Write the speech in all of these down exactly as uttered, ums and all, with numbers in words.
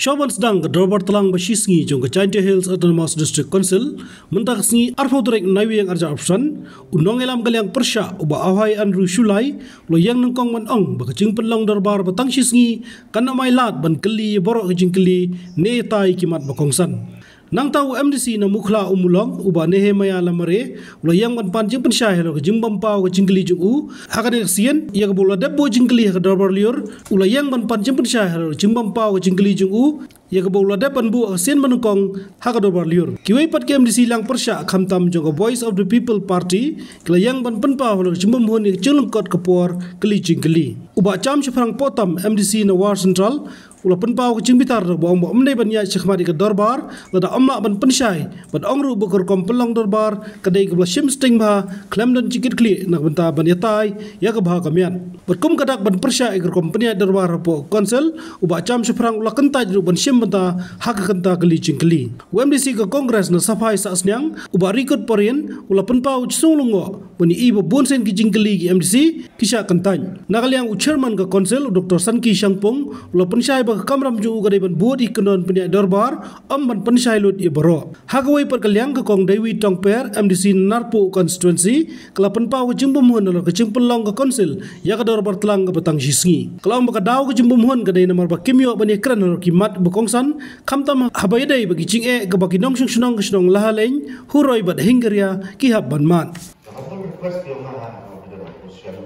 Shwa ban sdang ka dorbar tlang ba shisngi jong ka Jaintia Hills Autonomous District Council, mynta ka sngi arphew tarik Naiwieng arhajar arphew san, u nongïalam ka liang pyrshah u Bah Awhai Andrew Shullai, u la ïeng nyngkong ban ong ba ka jingpynlong dorbar ba tang shisngi kan ym ailad ban kylli ïa baroh ki jingkylli ne ïatai ki mat ba kongsan. Nangta u M D C na Mukhla Ummulong, u Bah Nehemiah Lamare, u la ïeng ban pan jingpynshai halor ka jingbym paw ka jingkylli jong u ha kane ka sien, ïa kaba u la dep buh jingkylli ha ka dorbar lyiur. U la ïeng ban pan jingpynshai halor ka jingbym paw ka jingkylli jong u, ïa kaba u la dep ban buh ha ka sien ba nyngkong ha ka dorbar lyiur. Kiwei pat ki M D C liang pyrshah khamtam jong ka Voice of the People Party ki la ïeng ban pynpaw halor ka jingbym hun ïa ka jinglyngkot ka por kylli jingkylli. U Bah Cham Shaphrang Pohtam, M D C na War Central, u la pynpaw ka jingbitar da kaba ong ba ym dei ban ïaid shakhmat ïa ka dorbar lada ym lah ban pynshai, bad ong ruh ba ka rukom pynlong dorbar ka dei kaba la shim sting bha, khlem don jingkitkhlieh na ka bynta ban ïatai ïa ka bha ka miat. Bad kum ka dak ban pyrshah ïa ka rukom pynïaid dorbar hapoh ka Council, u Bah Cham Shaphrang u la kyntait ruh ban shim bynta ha ka kynta kylli jingkylli. U M D C ka Congress na Saphai Sahsniang, u Bah Rikut Porien, u la pynpaw ka jingsngew lyngngoh ban ïohi ba bunsien ki jingkylli ki M D C ki shah kyntait. Na ka liang u Chairman ka Council, u Doktor Sanki Shangpung, u la pynshai ba ka kamram jong u ka dei ban bud ïa ki kyndon pynïaid dorbar, ym ban pynshai lut ïa baroh. Ha kawei pat ka liang, ka Kong Deiwi Tongper, M D C na Narpuh Constituency, ka la pynpaw ka jingbymhun halor ka jingpynlong ka Council ïa ka dorbar tlang kaba tang shisngi. Ka la ong ba ka daw ka jingbymhun ka dei namar ba kim ïoh ban ïakren halor ki mat ba kongsan, khamtam haba ïadei bad ki jingeh kaba ki nongshong shnong ka shnong Lahaleiñ, Huroi bad Hingaria ki hap ban mad. The humble request to your man, Honorable Christian,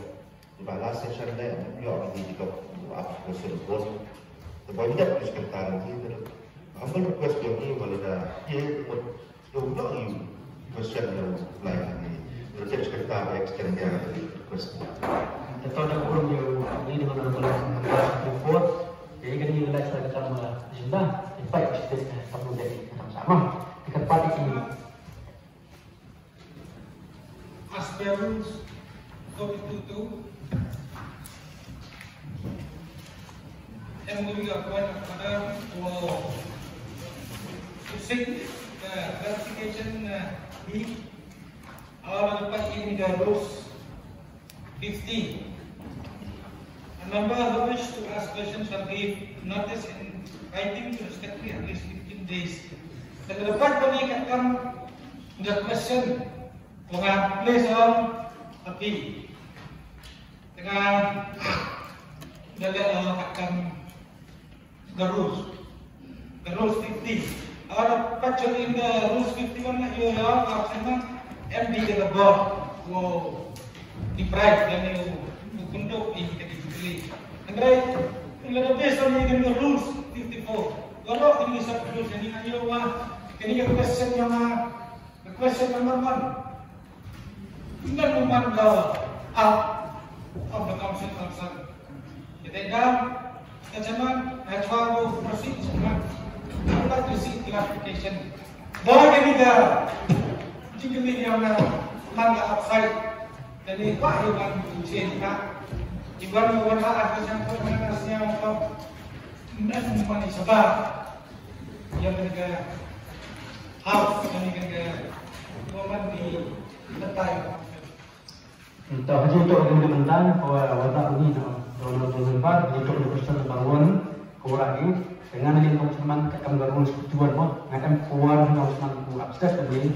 the last session there, you are going to talk about the question of course. The boy that is Secretary, the humble request to your man, the, the, the, question, the, like, the, the Secretary extend their request. Te to da burom ïa u, ïa u Honorable Member sixty-four, ïa kane ka last session ka, uh, agenda, in fact, it's just, uh, something that is, um, sama. Kita pati ini. As per rules forty-two two, I'm moving a point of order for to seek the clarification, uh, B, or the, in the rules fifty. A member who wish to ask question shall give notice in writing to the secretary at least fifteen days. Te ka dapat bani ka kam da question ko nga place on tapi dengan da le ka kam the rules. The rules fifty. Or, but in the rules fifty-one, you have, uh, M D ke the board, wo deprive, yani, wo, wo kunduk in the jubilee. And right, in the based on the rules fifty-four, wo lo kini sub rules, yani, ayo wa, kini ka question yang, uh, the question number one. Ngan u man ka, ah, of the council concern. Kita dah, kita cuman, eh, cuba tu proceed cuman. Kita tu seek clarification. Bahawa kami dah, jika kami yang nak, man ka outside. Jadi, wah, iwan change ka. Iwan, iwan lah, aku sangkut dengan nasi yang apa. Ngan u man sabar. Ïa kane ka house, ïa kane ka, ka woman di letai. Te ha ju tok dei mynta ka wa, wa da uni na, da uni da uni ba, ha ju tok dei person number one, ka wa agi, te ngan ïa kong sman ka kam ka rules fifty-one mo, nga em ka wa kong sman ku upstairs ka dei,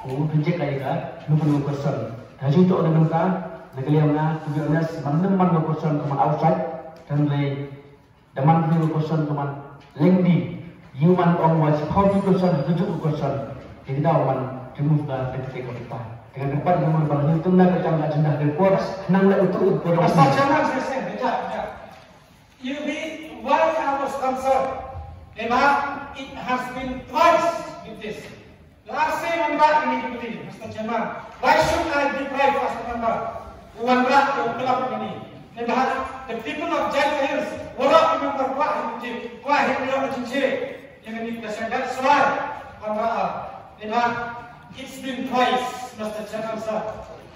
ku reject ka ïa ka, nu ka nu person. Te ha ju tok dei mynta, na ka liang nga, to be honest, man nem man ka person ka man outside, kan dei Da man phi ka question ka man lengdi. Ïa man ong wa shiphaw phi question, ka juk ka question. Te ki daw man remove ka, ka, ka, ka, ka. Te nga kyrpad ïa man ba la ïa tymna ka jam ka agenda ka report. Nang la utu u report. Mister Chairman, session, kejap, kejap. You be, why I was concerned? Memang it has been twice with this. Last time wanrah ïa kane ka committee, Mister Chairman. Why should I deprive as a member? Wanrah ïa u club ïa kane. Namar the people of Jaintia Hills, waroh ki member kwah ïa ka committee, kwah ïa ka committee. Ïa kane ka session, that's why wanrah. Namar it's been twice, Mister Chairman, sir.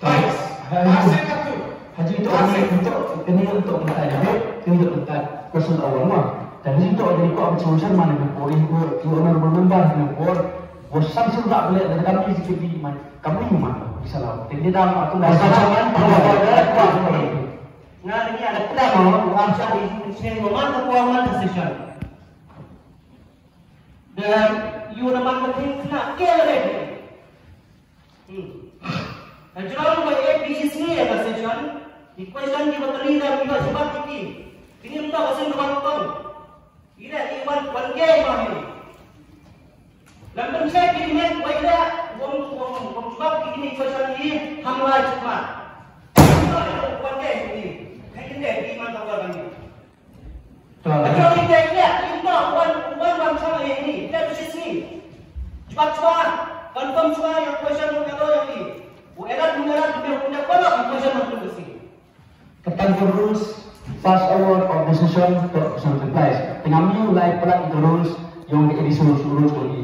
Twice. Last time too. Haji, untuk ini, untuk ini, untuk kita ini, ini untuk kita personal awal mah. Dan ini untuk jadi kok macam mana ni, kok ini, kok, you honorable member ni, kok Bos sam shu rak leh da ka dei sikit man kam ni man. Inshallah. Te dei dang aku dah. Bos sam man. Nga ni ada kena mau, aku cari sini man, aku aman session. Ïa u namar ka thing khynnah ke re. Hmm. Hajrong ba A B C ïa ka session, ki question kiba kylli da ki ba jubab ki. Kini mynta ka sien ka wan tong. Ira i wan wan ke ma hi. Lam pynshai ki met wa ira wong wong wong jubab ki kini question ki ham lai chma. Wan ke ni. Hai kinde ki man ka wan ni. Betul. Betul ni dia, dia, dia, wan, wan, wan, sama yang ini, dia mesti sini. Cepat, cepat. Confirm semua yang question yang kalau yang ini. Bu erat, bu erat, bu erat, bu erat, bu erat, bu erat. Ketentuan rules pass over of decision to some replies. Tengah minggu lai pelat itu rules yang di edisi rules rules ko ni.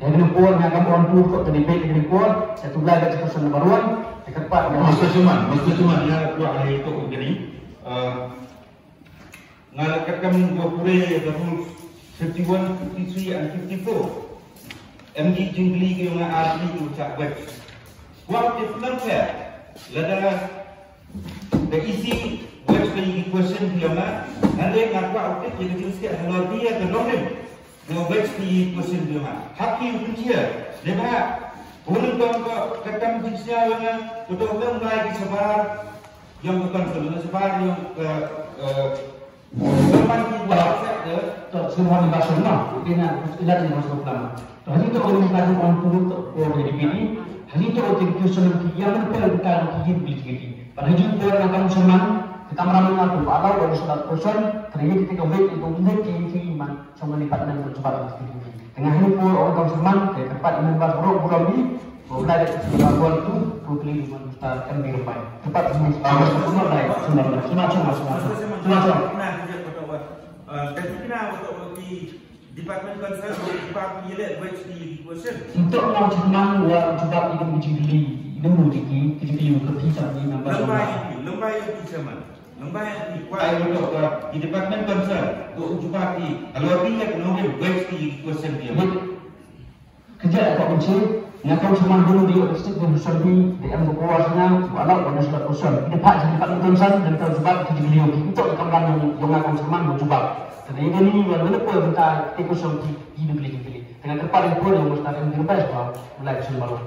Yang kena pun yang kamu on tu kok tadi baik kena pun satu belah kat person number one. Yang keempat yang Mr. Suman, Mr. Suman, ya buat hari itu begini. Uh, Nga la katkam nga pule ïa ka rules fifty-one, fifty-three and fifty-four. Em ki jingkylli ki ïong nga ar tylli ki u chah wedge. Kwah tip nang pher lada ka E C wedge ka ïa ki question ki ïong nga. Hynrei nga kwah u tip ïa ka jingstad halor ki ïa ka nongrim. Nga wedge ki ïa ki question ki ïong nga. Hap ki u pynjia. Dei ba ha u nyngkong ka katkam jingsngew ïong nga. Uto u ong bai ki shabar. Ïong ka concern na shabar ïong ka, eh, Lembaga ki buat, eh, to, semua ni bahasa no. Ina, ila ni bahasa lama. To, hari tu orang kata orang turut tu, orang jadi bini. Hari tu orang tinggi senang ki, yang mana pun kita nak ki bini jadi. Pada hujung pun orang kamu senang, kita meramu aku, atau orang sudah kosong, kerja kita kembali, itu mungkin ki, ki iman, sama ni partner untuk cepat. Tengah hari pun orang kamu senang, ya, tempat iman bahasa orang bulan ni, Ko bla dep ki ba bor tu, ko kli di mon ta kan bi rupai. Tepat di mon ta kan bi rupai. Sumar, sumar, sumar, sumar, sumar, sumar. Kena kerja betul, eh, dan kena betul di department concern, department yele, wedge di question. Untuk mau jumang wa jubab di kami jingkylli, di mu di ki, di kylli ke kita ni nampak. Lembai yang di, lembai yang di zaman. Lembai yang di, kuat yang betul, di department concern, ko jubab di, kalau dia kena wedge di question dia. Kejap aku kunci, nga kong sumang dulu di district dan Dushanbe, di em ko kuas nga, walau pada surat kosong. Kita pak jadi pak nonton san, dan tahu sebab kita beliau. Untuk kamran yang, yang nga kong sumang mau jubab. Tapi ini ni, walau mana pun kita, kita kosong di, di beli, di beli. Tengah tempat yang pun yang mustahil yang terbaik, wah, mulai kosong baru.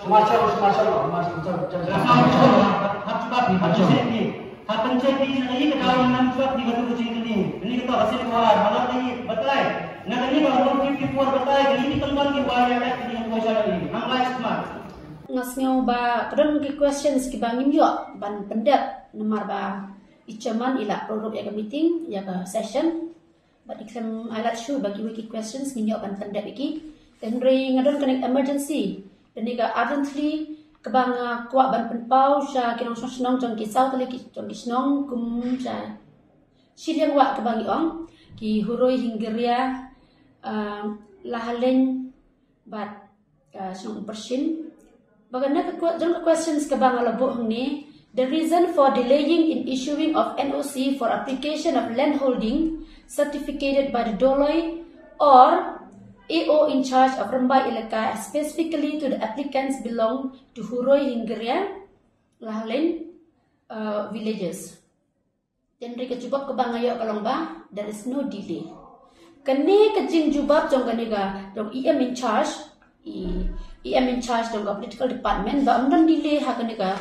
Sumar, sumar, sumar, sumar, sumar, sumar. Hap jubab ni, hap jubab ni. Hap jubab ni, na ka ïa ka daw ngam jubab ni, ka tu ka jingkylli. Ni ka tu ka sien ka war, ha la ka ïa batai. Na ka ïa ka rule fifty-four batai, ka ïa ki tymmen ki war ïa ka, ki ïa ka question ni. Hang lai sumar. Nga sngew ba ka don ki questions kiba ngim ïoh ban pyndep namar ba i chairman i la prorok ïa ka meeting, ïa ka session. Bad i khlem ai lad shuh ba kiwei ki questions ngin ïoh ban pyndep ïa ki. Te hynrei nga don kane ka emergency. Te kane ka urgently kaba nga kwah ban pynpaw sha ki nongshong shnong jong ki saw tylli ki jong ki shnong kum sha shiliang wah kaba ngi ong ki Huroi, Hingaria, ah, Lahaleiñ, bad, ah, shnong Umpershin. Ba kane ka que-, jong ka questions kaba nga la buh hangne, the reason for delaying in issuing of N O C for application of land holding certificated by the Doloi or A O in charge of Rymbai Elaka, specifically to the applicants belong to Huroi, Hingaria, Lahaleiñ, uh, villages. Te hynrei ka jubab kaba nga ïoh ka long ba there is no delay. Kane ka jingjubab jong kane ka, jong E M in charge, E, E M in charge jong ka political department ba ym don delay ha kane ka,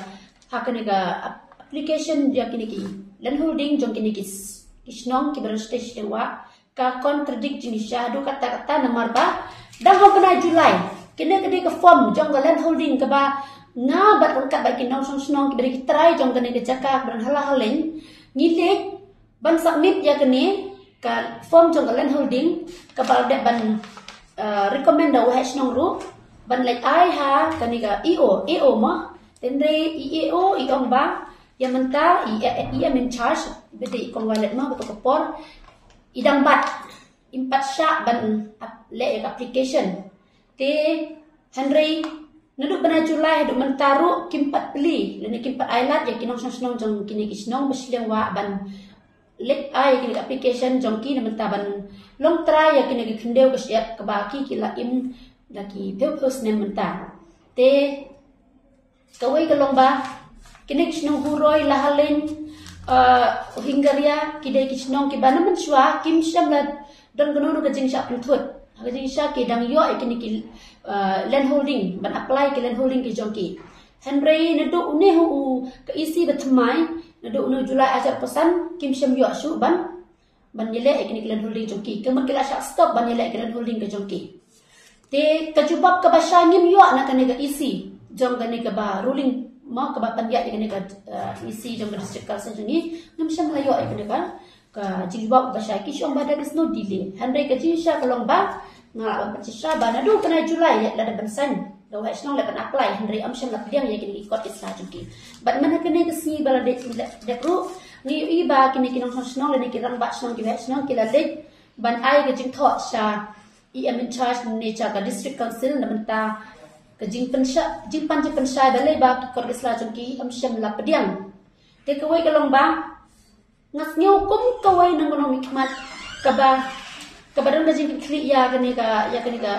ha kane ka ap-, application ïa kine ki land holding jong kine ki s-, ki shnong kiba don stage ïa wa ka contradict jingshisha haduh katta katta namar ba dang ha u bnai July. Kine ka dei ka form jong ka land holding kaba nga bad ryngkat bad ki nongshong shnong kiba dei ki trai jong kane ka jaka kaba don ha Lahaleiñ ngi leit ban submit ïa kane ka form jong ka land holding kaba la dep ban, eh, recommend da u waheh shnong ruh ban leit ai ha kane ka E O, E O mo. Te hynrei i E O i ong ba ïa mynta i, i, i E M in charge ba dei i kong Violet mo, kato ka por i dang bat. Im pat shah ban ap-, leh ïa ka application. Te hynrei naduh bnai July haduh mynta ruh kim pat plie lane kim pat ai lad ïa ki nongshong shnong jong kine ki shnong ba shiliang wah ban leit ai ïa kine ki application jong ki na mynta ban long trai ïa kine ki khyndew ka shyiap kaba ki ki la im da ki phew phew snem mynta. Te kawei ka long ba kine ki shnong Huroi, Lahaleiñ, eh, Hingaria, ki dei ki shnong kiba na mynshuwa kim shym la don kano kano ka jingshah pynthut, ka jingshah ki dang ïoh ïa kine ki, uh, land holding, ban apply ki land holding ki jong ki. Hynrei naduh une u ka E C ba thymmai, naduh une u July ar hajar arphew san, kim shym ïoh shuh ban, ban ïaleh ïa kine ki land holding jong ki. Ka mut ki la shah stop ban ïaleh ïa ki land holding ki jong ki. Te ka jubab kaba shai ngim ïoh na kane ka E C jong kane kaba ruling, mo, kaba pynïaid ïa kane ka, uh, E C jong ka District Council jong ngi, ngim shym la ïoh ïa kane ka, ka jingjubab kaba shai. Ki shong ba there is no delay. Hynrei ka jingshai ka long ba nga la ban pynshai ba naduh u bnai July lada ban sign, ka waheh shnong la ban apply, hynrei ym shym la pdiang ïa kine ki kot ki sla jong ki. Bad mynta kane ka sngi ba la dep, dep ruh, ngi ïohi ba kine ki nongshong shnong lane ki rangbah shnong, ki waheh shnong ki la leit ban ai ka jingthoh sha E M in charge ne sha ka District Council na bynta ka jingpynshai, jingpan jingpynshai balei ba ki kot ki sla jong ki ym shym la pdiang. Te kawei ka long ba nga sngew kum kawei na ka nongmihkhmat kaba, kaba don ka jingkitkhlieh ïa kane ka, ïa kane ka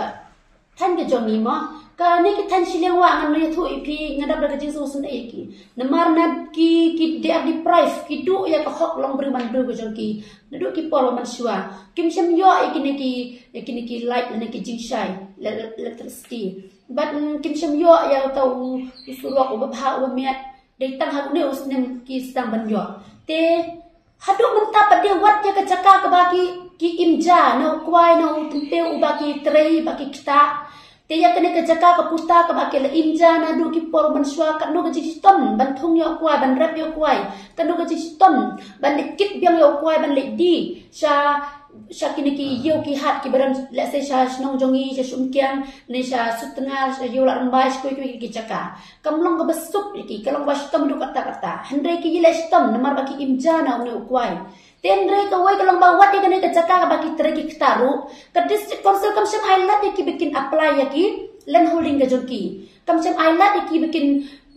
thaiñ ka jong ngi, mo. Kane ki thaiñ shiliang wah, ngan ïathuh ïa phi, nga dap da ka jingsngewsynei ïa ki. Namar na ki, ki de ar deprive, ki duh ïa ka hok long briew man briew ka jong ki. Naduh ki por ba mynshuwa kim shym ïoh ïa kine ki, ïa kine ki light lane ki jingshai, le-, le-, electricity. Bad, mm, kim shym ïoh ïa uta u, u surok uba bha uba miat. Dei tang ha une u snem ki sdang ban ïoh. Te haduh mynta pat de wat ïa ka jaka kaba ki, ki im ja na u kwai, na u tympiew uba ki trei, ba ki ktah. Te ïa kane ka jaka ka puta kaba ki la im ja naduh ki por mynshuwa, katno ka jingshitom ban thung ïa u kwai, ban rep ïa u kwai, katno ka jingshitom ban leit kit biang ïa u kwai, ban leit die sha, sha kine ki ïew ki hat kiba don, let's say, sha shnong jong ngi, sha Sumkiang, ne sha Sutnga, sha Ïewlad Rymbai, sha kiwei kiwei ki jaka. Kam long kaba suk ïa ki, ka long ba shitom haduh katta katta. Hynrei ki ïaleh shitom namar ba ki im ja na une u kwai. Te hynrei kawei ka long ba wat ïa kane ka jaka kaba ki trei ki ktah ruh, ka District Council kam shym ai lad ïa ki ba kin apply ïa ki land holding ka jong ki. Kam shym ai lad ïa ki ba kin,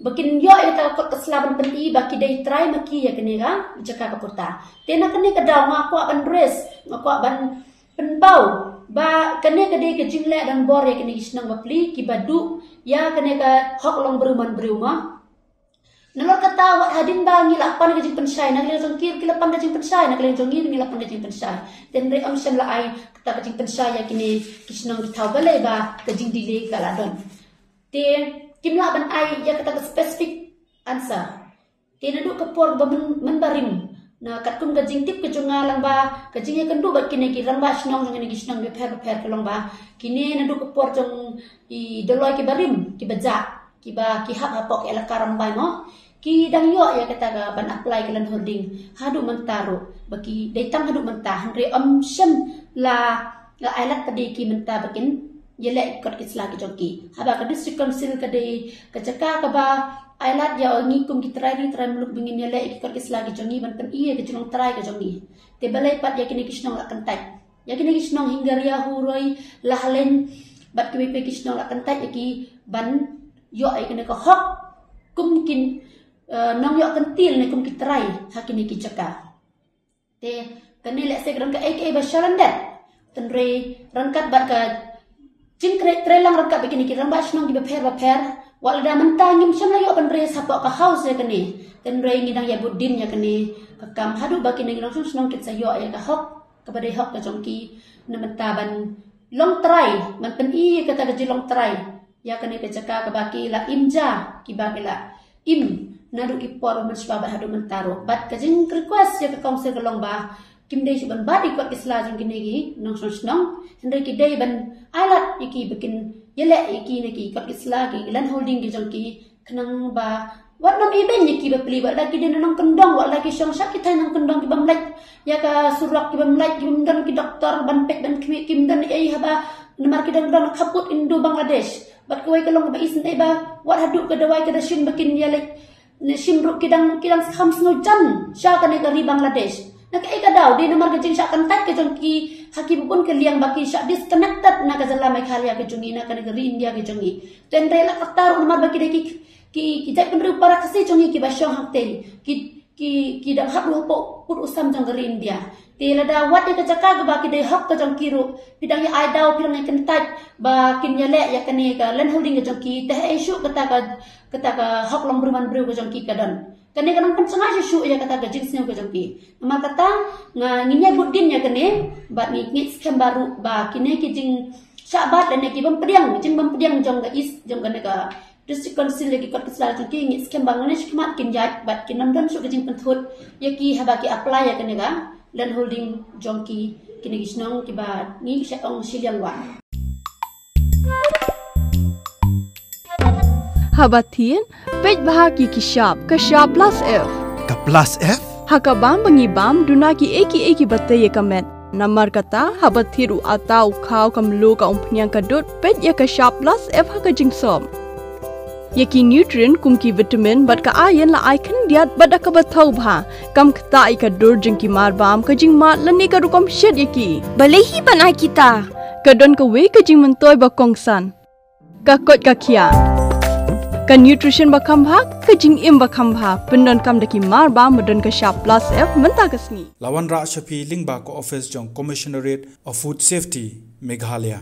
ba kin ïoh ïa ka kot ka sla ban pyni ba ki dei trai ma ki ïa kane ka jaka ka puta. Te na kane ka daw nga kwah ban raise, nga kwah ban pynpaw ba kane ka dei ka jingleh donbor ïa kine ki shnong bapli kiba duh ïa kane ka hok long briew man briew, mo. Nalor kata, wat hadien ba ngi la pan ka jingpynshai, na ka liang jong ki ki la pan ka jingpynshai, na ka liang jong ngi ngi la pan ka jingpynshai. Te hynrei ym shym la ai kata ka jingpynshai ïa kine ki shnong ki thaw, balei ba ka jingdelay ka la don. Te kim lah ban ai ïa kata ka specific answer. Te naduh ka por ba myn, mynbarim, na katkum ka jingtip ka jong nga lang ba ka jingïakynduh bad kine ki rangbah shnong jong kine ki shnong bapher bapher ka long ba kine naduh ka por jong i dolloi ki barim, kiba jah, kiba ki hap hapoh ka elaka Rymbai, mo, ki dang ïoh ïa kata ka ban apply ka land holding haduh mynta ruh, ba ki dei tang haduh mynta, hynrei ym shym la, la ai lad pat ïa ki mynta ba kin ïaleh ki kot ki sla ki jong ki. Haba ka District Council ka dei ka jaka kaba ai lad ïa ngi kum ki trai ri trai muluk ba ngin ïaleh ïa ki kot ki sla ki jong ngi ban pyni ïa ka jinglong trai ka jong ngi. Te balei pat ïa kine ki shnong la kyntait, ïa kine ki shnong Hingaria, Huroi, Lahaleiñ bad kiwei kiwei ki shnong la kyntait ïa ki ban ïoh ïa kine ka hok kum ki, eh, nongïoh kynthei ne kum ki trai ha kine ki jaka. Te kane lehse ka don kaei kaei ba sha lyndet. Hynrei ryngkat bad ka jingtrei, trei lang ryngkat bad kine ki rangbah shnong kiba pher bapher, wat lada mynta ngim shym la ïoh ban raise hapoh ka House ïa kane, hynrei ngi dang ïa bud dien ïa kane ka kam haduh ba kine ki nongshong shnong kin sa ïoh ïa ka hok kaba dei hok ka jong ki, na bynta ban long trai, ban pyni ïa kata ka jinglong trai ïa kane ka jaka kaba ki la im ja, kiba ki la im naduh ki por ba mynshuwa bad haduh mynta ruh. Bad ka jingrequest ïa ka Council ka long ba kim dei shuh ban bat ïa ki kot ki sla jong kine ki nongshong shnong, hynrei ki dei ban ai lad ïa ki ba kin ïaleh ïa kine ki kot ki sla, ki land holding ki jong ki, khnang ba wat nym ibeiñ ïa ki bapli, wat la ki dei na nongkyndong, wat la ki shong sha ki thaiñ nongkyndong, ki bym lait ïa ka surok, ki bym lait, ki bym don ki doktor ban peit ban khmih, ki bym don ei haba namar ki dang don khappud Indo Bangladesh. Bad kawei ka long kaba isynei ba wat haduh ka dawai ka da shim ba kin ïaleh, ne shim ruh ki dang, ki dang kham sngewjan sha kane ka ri Bangladesh. Na kaei ka daw? Dei namar ka jingshah kyntait ka jong ki ha ki bun ka liang ba ki shah disconnected na ka jylla Meghalaya ka jong ngi, na kane ka ri India ka jong ngi. Te hynrei la katta ruh namar ba ki dei ki, ki, ki jaitbynriew para Khasi jong ngi kiba shong hangtei, ki, ki, ki dang hap ruh hapoh kut u sam jong ka ri India. Te lada wat ïa ka jaka kaba ki dei hok ka jong ki ruh phi dang ïa ai daw, phi dang ïa kyntait ba kin ïaleh ïa kane ka land holding ka jong ki, te haei shuh kata ka, kata ka hok long briew man briew ka jong ki ka don. Kane ka nang pynchanga shuh shuh ïa kata ka jingsngew ka jong ki. Namar kata nga ngin ïa bud dien ïa kane bad ngi ngeit skhem baroh ba kine ki jingshah bat lane ki bym pdiang, jingbym pdiang jong ka East, jong kane ka District Council ïa ki kot ka sla jong ki, ngeit skhem ba ngan ïa shu khmat kin ïaid bad kin ym don shuh ka jingpynthut ïa ki haba ki apply ïa kane ka land holding jong ki, kine ki shnong kiba ngi ki sha ong shiliang wah. Haba thied, peit bha ki ki shap, ka shap plus F. Ka plus F? Ha ka bam ba ngi bam, duna ki ei ki ei kiba tei ïa ka met. Namar kata, haba thied u ata, u khaw, ka mluh, ka umphniang, ka dud, peit ïa ka shap plus F ha ka jingsop. Ïa ki nutrient kum ki vitamin bad ka iron la ai khyndiat bad da kaba thaw bha. Kam ktah ïa ka dur jong ki mar bam, ka jingmad lane ka rukom shet ïa ki. Balei hi ban ai kita? Ka don kawei ka jingmyntoi ba kongsan. Ka koit ka khiah. Ka nutrition ba kham bha, ka jingim ba kham bha. Pyndonkam da ki mar bam ba don ka shap plus F mynta ka sngi. La wanrah sha phi lyngba ka office jong Commissionerate of Food Safety, Meghalaya.